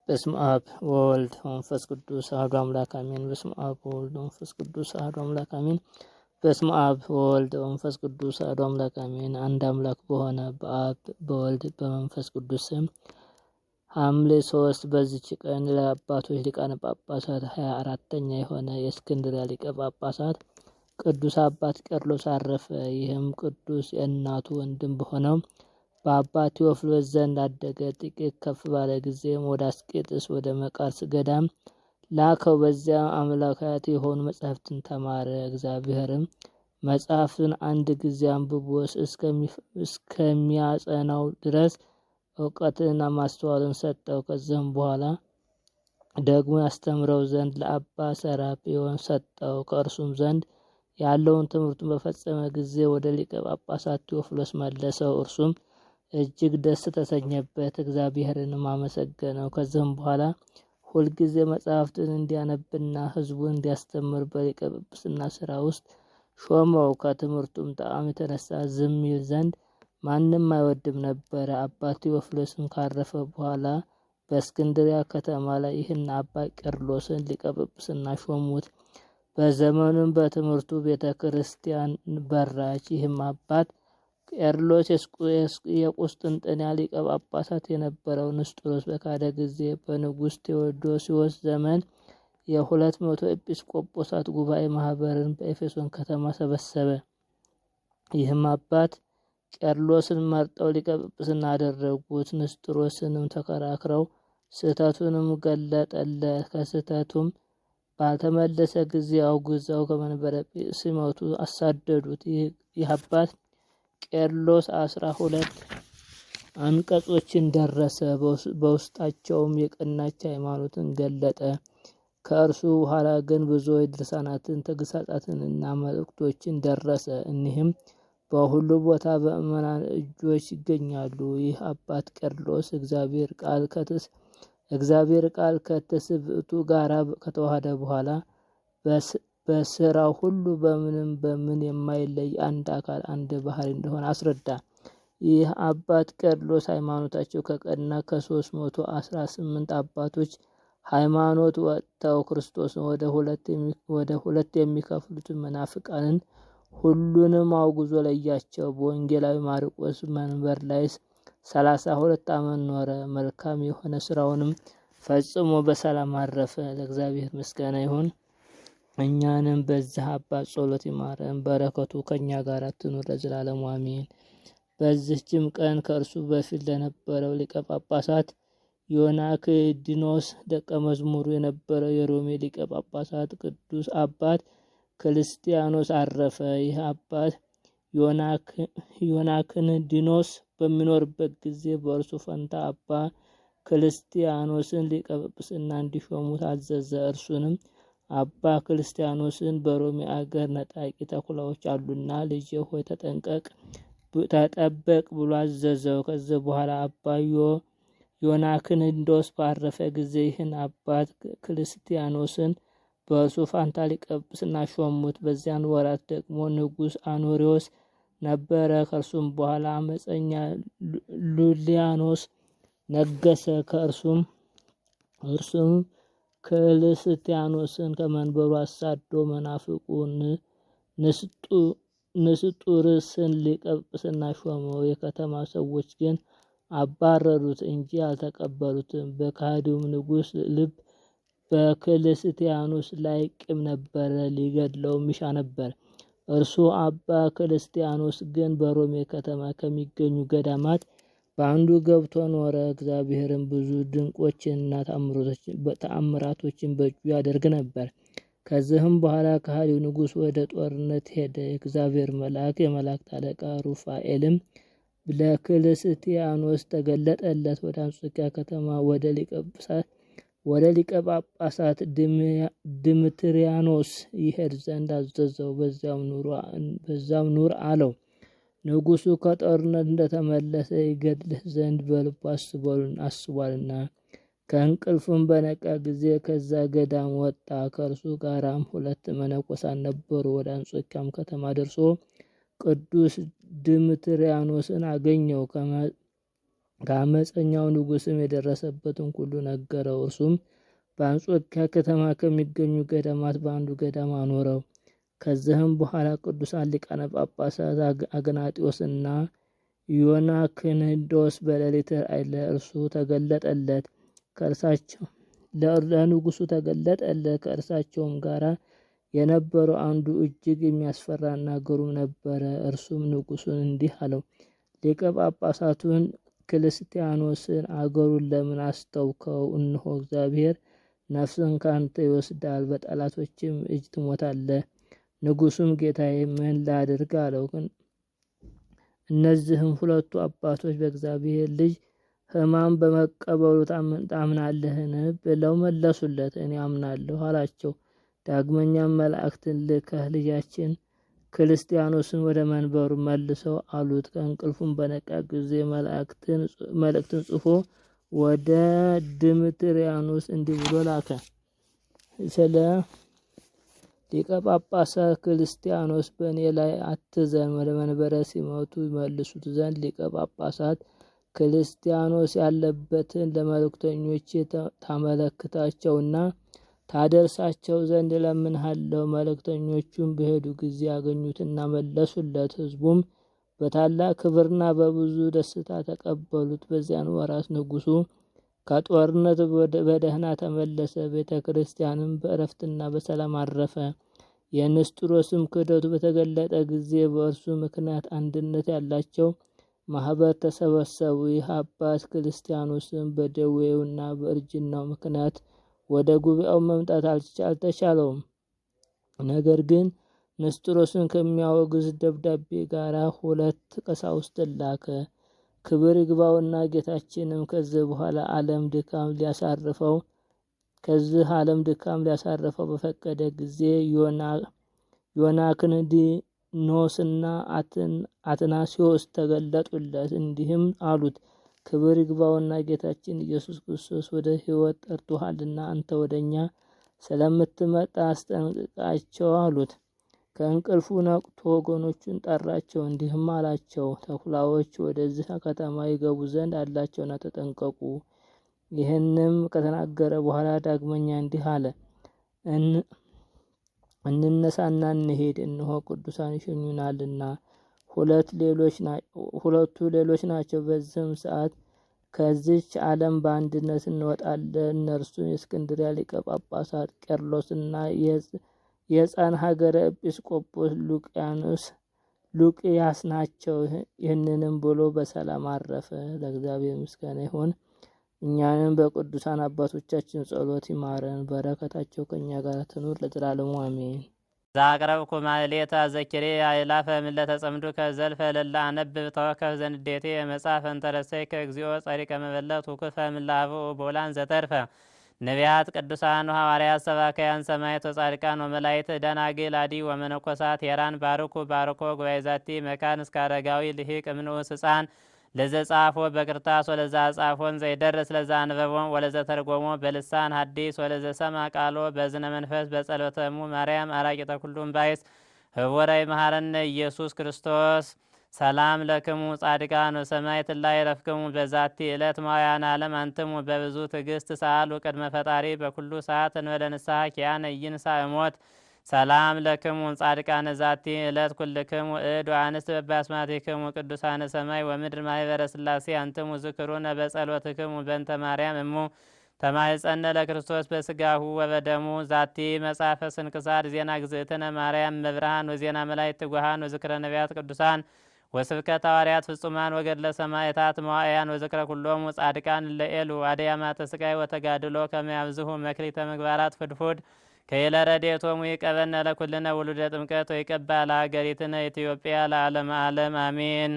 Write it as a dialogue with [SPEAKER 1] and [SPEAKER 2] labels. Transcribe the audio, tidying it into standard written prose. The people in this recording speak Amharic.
[SPEAKER 1] በስመ አብ ወወልድ ወመንፈስ ቅዱስ አሐዱ አምላክ አሜን። በስመ አብ ወወልድ ወመንፈስ ቅዱስ አሐዱ አምላክ አሜን። በስመ አብ ወወልድ ወመንፈስ ቅዱስ አሐዱ አምላክ አሜን። አንድ አምላክ በሆነ በአብ በወልድ በመንፈስ ቅዱስ ስም ሐምሌ 3 በዚች ቀን ለአባቶች ሊቃነ ጳጳሳት 24ኛ የሆነ የእስክንድርያ ሊቀ ጳጳሳት ቅዱስ አባት ቄርሎስ አረፈ። ይህም ቅዱስ የእናቱ ወንድም በሆነው በአባ ቴዎፍሎስ ዘንድ አደገ። ጥቂት ከፍ ባለ ጊዜም ወደ አስቄጥስ ወደ መቃርስ ገዳም ላከው። በዚያም አምላካት የሆኑ መጻሕፍትን ተማረ። እግዚአብሔርም መጽሐፍን አንድ ጊዜ አንብቦ እስከሚያጸናው ድረስ እውቀትንና ማስተዋልን ሰጠው። ከዚህም በኋላ ደግሞ ያስተምረው ዘንድ ለአባ ሰራጵዮን ሰጠው። ከእርሱም ዘንድ ያለውን ትምህርቱን በፈጸመ ጊዜ ወደ ሊቀ ጳጳሳት ቴዎፍሎስ መለሰው። እርሱም እጅግ ደስ ተሰኘበት፣ እግዚአብሔርንም አመሰገነው። ከዚህም በኋላ ሁልጊዜ መጽሐፍትን እንዲያነብና ሕዝቡን እንዲያስተምር በሊቀ ጵጵስና ሥራ ውስጥ ሾመው። ከትምህርቱም ጣዕም የተነሳ ዝም ይል ዘንድ ማንም አይወድም ነበረ። አባ ቴዎፍሎስም ካረፈ በኋላ በእስክንድርያ ከተማ ላይ ይህን አባ ቄርሎስን ሊቀ ጵጵስና ሾሙት። በዘመኑም በትምህርቱ ቤተ ክርስቲያን በራች። ይህም አባት ቄርሎስ የቁስጥንጥንያ ሊቀ ጳጳሳት የነበረው ንስጥሮስ በካደ ጊዜ በንጉሥ ቴዎዶሲዎስ ዘመን የ200 ኤጲስቆጶሳት ጉባኤ ማህበርን በኤፌሶን ከተማ ሰበሰበ። ይህም አባት ቄርሎስን መርጠው ሊቀ ጵጵስና አደረጉት። ንስጥሮስንም ተከራክረው ስህተቱንም ገለጠለት። ከስህተቱም ባልተመለሰ ጊዜ አውግዘው ከመንበረ ሲመቱ አሳደዱት። ይህ አባት ቄርሎስ 12 አንቀጾችን ደረሰ። በውስጣቸውም የቀናች ሃይማኖትን ገለጠ። ከእርሱ በኋላ ግን ብዙዎች ድርሳናትን፣ ተግሳጻትንና መልእክቶችን ደረሰ። እኒህም በሁሉ ቦታ በምዕመናን እጆች ይገኛሉ። ይህ አባት ቄርሎስ እግዚአብሔር ቃል ከትስብእቱ ጋር ከተዋሃደ በኋላ በስራው ሁሉ በምንም በምን የማይለይ አንድ አካል አንድ ባህሪ እንደሆነ አስረዳ። ይህ አባት ቄርሎስ ሃይማኖታቸው ከቀና ከ318 አባቶች ሃይማኖት ወጥተው ክርስቶስን ወደ ሁለት የሚከፍሉትን መናፍቃንን ሁሉንም አውግዞ ለያቸው። በወንጌላዊ ማርቆስ መንበር ላይ 32 ዓመት ኖረ። መልካም የሆነ ስራውንም ፈጽሞ በሰላም አረፈ። ለእግዚአብሔር ምስጋና ይሁን። እኛንም በዚህ አባት ጸሎት ይማረን፣ በረከቱ ከእኛ ጋር ትኑር ለዘላለሙ አሜን። በዚህችም ቀን ከእርሱ በፊት ለነበረው ሊቀ ጳጳሳት ዮናክዲኖስ ደቀ መዝሙሩ የነበረው የሮሜ ሊቀ ጳጳሳት ቅዱስ አባት ክርስቲያኖስ አረፈ። ይህ አባት ዮናክንዲኖስ በሚኖርበት ጊዜ በእርሱ ፈንታ አባ ክርስቲያኖስን ሊቀ ጵጵስና እንዲሾሙት አዘዘ። እርሱንም አባ ክርስቲያኖስን በሮሜ አገር ነጣቂ ተኩላዎች አሉና ልጄ ሆይ ተጠንቀቅ ተጠበቅ ብሎ አዘዘው። ከዚህ በኋላ አባ ዮናክንዶስ ባረፈ ጊዜ ይህን አባት ክርስቲያኖስን በእርሱ ፋንታ ሊቀ ጵጵስና ሾሙት። በዚያን ወራት ደግሞ ንጉሥ አኖሪዎስ ነበረ። ከእርሱም በኋላ አመፀኛ ሉሊያኖስ ነገሰ። ከእርሱም እርሱም ክርስቲያኖስን ከመንበሩ አሳዶ መናፍቁን ንስጡርስን ሊቀ ጵጵስና ሾመው። የከተማ ሰዎች ግን አባረሩት እንጂ አልተቀበሉትም። በከሃዲውም ንጉሥ ልብ በክርስቲያኖስ ላይ ቂም ነበረ፣ ሊገድለውም ይሻ ነበር። እርሱ አባ ክርስቲያኖስ ግን በሮሜ ከተማ ከሚገኙ ገዳማት በአንዱ ገብቶ ኖረ። እግዚአብሔርም ብዙ ድንቆችንና ተአምራቶችን በእጁ ያደርግ ነበር። ከዚህም በኋላ ከሃዲው ንጉሥ ወደ ጦርነት ሄደ። የእግዚአብሔር መልአክ የመላእክት አለቃ ሩፋኤልም ለክርስቲያኖስ ተገለጠለት። ወደ አንጾኪያ ከተማ ወደ ሊቀ ጳጳሳት ድምትሪያኖስ ይሄድ ዘንድ አዘዘው። በዚያም ኑር አለው። ንጉሡ ከጦርነት እንደተመለሰ ይገድልህ ዘንድ በልቡ አስቧልና። ከእንቅልፉም በነቃ ጊዜ ከዛ ገዳም ወጣ። ከእርሱ ጋራም ሁለት መነኮሳት ነበሩ። ወደ አንጾኪያም ከተማ ደርሶ ቅዱስ ድምትሪያኖስን አገኘው። ከአመፀኛው ንጉሥም የደረሰበትን ሁሉ ነገረው። እርሱም በአንጾኪያ ከተማ ከሚገኙ ገዳማት በአንዱ ገዳም አኖረው። ከዚህም በኋላ ቅዱሳን ሊቃነ ጳጳሳት አግናጢዮስና ዮናክንዶስ በሌሊት ራእይ ለእርሱ ተገለጠለት። ከእርሳቸው ለንጉሱ ተገለጠለት። ከእርሳቸውም ጋራ የነበረው አንዱ እጅግ የሚያስፈራና ግሩም ነበረ። እርሱም ንጉሱን እንዲህ አለው፣ ሊቀ ጳጳሳቱን ክርስቲያኖስን አገሩን ለምን አስተውከው? እነሆ እግዚአብሔር ነፍስን ካንተ ይወስዳል፣ በጠላቶችም እጅ ትሞታለህ። ንጉሱም ጌታዬ ምን ላድርግ አለው። እነዚህም ሁለቱ አባቶች በእግዚአብሔር ልጅ ሕማም በመቀበሉ ታምናለህን? ብለው መለሱለት። እኔ አምናለሁ አላቸው። ዳግመኛም መላእክትን ልከህ ልጃችን ክርስቲያኖስን ወደ መንበሩ መልሰው አሉት። ከእንቅልፉም በነቃ ጊዜ መልእክትን ጽፎ ወደ ድምትርያኖስ እንዲህ ብሎ ላከ። ስለ ሊቀ ጳጳሳት ክርስቲያኖስ በእኔ ላይ አትዘን፣ ወደ መንበረ ሲመቱ ይመልሱት ዘንድ ሊቀ ጳጳሳት ክርስቲያኖስ ያለበትን ለመልእክተኞቼ ታመለክታቸውና ታደርሳቸው ዘንድ እለምንሃለሁ። መልእክተኞቹም በሄዱ ጊዜ ያገኙትና መለሱለት። ሕዝቡም በታላቅ ክብርና በብዙ ደስታ ተቀበሉት። በዚያን ወራት ንጉሱ ከጦርነት በደህና ተመለሰ። ቤተ ክርስቲያንም በእረፍትና በሰላም አረፈ። የንስጥሮስም ክህደቱ በተገለጠ ጊዜ በእርሱ ምክንያት አንድነት ያላቸው ማህበር ተሰበሰቡ። ይህ አባት ክርስቲያኖስም በደዌውና በእርጅናው ምክንያት ወደ ጉባኤው መምጣት አልተቻለውም። ነገር ግን ንስጥሮስን ከሚያወግዝ ደብዳቤ ጋር ሁለት ቀሳውስትን ላከ። ክብር ይግባውና ጌታችንም ከዚህ በኋላ ዓለም ድካም ሊያሳርፈው ከዚህ ዓለም ድካም ሊያሳርፈው በፈቀደ ጊዜ ዮናክንዲኖስና አትናሲዮስ ተገለጡለት። እንዲህም አሉት፣ ክብር ይግባውና ጌታችን ኢየሱስ ክርስቶስ ወደ ሕይወት ጠርቶሃልና አንተ ወደ እኛ ስለምትመጣ አስጠንቅቃቸው አሉት። ከእንቅልፉ ነቅቶ ወገኖቹን ጠራቸው፣ እንዲህም አላቸው፣ ተኩላዎች ወደዚህ ከተማ ይገቡ ዘንድ አላቸውና ተጠንቀቁ። ይህንም ከተናገረ በኋላ ዳግመኛ እንዲህ አለ፣ እንነሳና እንሄድ፣ እነሆ ቅዱሳን ይሸኙናልና። ሁለቱ ሌሎች ናቸው። በዚህም ሰዓት ከዚች ዓለም በአንድነት እንወጣለን። እነርሱም የእስክንድርያ ሊቀ ጳጳሳት ቄርሎስና የሕፃን ሀገረ ኤጲስቆጶስ ሉቅያስ ናቸው። ይህንንም ብሎ በሰላም አረፈ። ለእግዚአብሔር ምስጋና ይሁን። እኛንም በቅዱሳን አባቶቻችን ጸሎት ይማረን፣ በረከታቸው ከእኛ ጋር ትኑር ለዘላለሙ አሜን።
[SPEAKER 2] ዛቅረብኩ ማህሌታ ዘኪሬ አእላፈ ምለተ ጸምዱከ ዘልፈ ለላ አነብብ ተወከፍ ዘንዴቴ መጽሐፈ እንተረሰይከ እግዚኦ ጸሪቀ መበለት ውክፈ ምላብኡ ቦላን ዘተርፈ ነቢያት ቅዱሳን ሐዋርያት ሰባክያን ሰማዕት ወጻድቃን ወመላእክት ደናግል አዲ ወመነኮሳት ሄራን ባርኩ ባርኮ ጉባኤ ዛቲ መካን እስከ አረጋዊ ልሂቅ እምንዑስ ሕፃን ለዘ ጻፎ በክርታስ ወለዛ ጻፎን ዘይደርስ ለዛ አንበቦ ወለዘ ተርጎሞ በልሳን ሐዲስ ወለዘ ሰማ ቃሎ በዝነ መንፈስ በጸሎተሙ ማርያም አራቂተ ኩሉም ባይስ ህቡረ ይምሐረነ ኢየሱስ ክርስቶስ። ሰላም ለክሙ ጻድቃን ወሰማዕት ላይ ረፍክሙ በዛቲ ዕለት ማውያን ዓለም አንትሙ በብዙ ትዕግስት ሰአሉ ቅድመ ፈጣሪ በኩሉ ሰዓት እንበለ ንስሐ ኪያነ ኢይንሣ እሞት። ሰላም ለክሙ ጻድቃነ ዛቲ ዕለት ኩልክሙ እድ ወአንስት በባስማቲክሙ ቅዱሳነ ሰማይ ወምድር ማህበረ ሥላሴ አንትሙ ዝክሩነ በጸሎትክሙ በእንተ ማርያም እሙ ተማህፀነ ለክርስቶስ በስጋሁ ወበደሙ። ዛቲ መጽሐፈ ስንክሳር ዜና ግዝእትነ ማርያም መብርሃን ወዜና መላእክት ትጉሃን ወዝክረ ነቢያት ቅዱሳን ወስብከተ ሐዋርያት ፍጹማን ወገድለ ሰማዕታት መዋዕያን ወዝክረ ኩሎሙ ጻድቃን ለኤሉ አደያማተ ስቃይ ወተጋድሎ ከመ ያብዝሁ መክሊተ ምግባራት ፍድፉድ ከይለ ረድኤቶሙ ይቀበነ ለኩልነ ውሉደ ጥምቀት ወይቀባ ለሀገሪትነ ኢትዮጵያ ለዓለመ ዓለም አሜን።